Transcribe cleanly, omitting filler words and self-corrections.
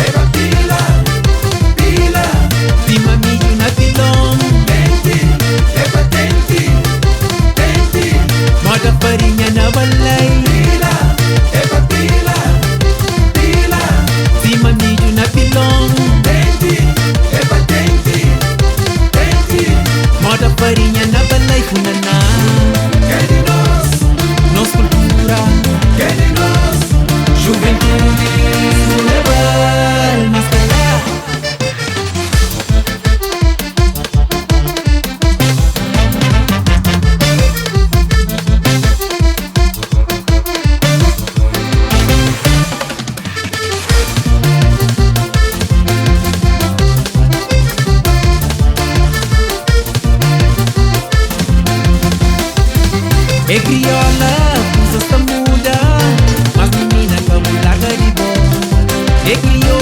É pa pila, pila. Sima midju na pilon. Denti, é pa tenti, tenti. Moda farinha na balai. Pila, é pa pila, pila. Sima midju na pilon. Denti, é pa tenti, tenti. Moda farinha na balai, funaná. Que di nos, Nos kultura. Que di nos. Juventude rebel, mas kalá. É crioula, coisas tá muda, mas menina ka bu larga di bo. É crioula.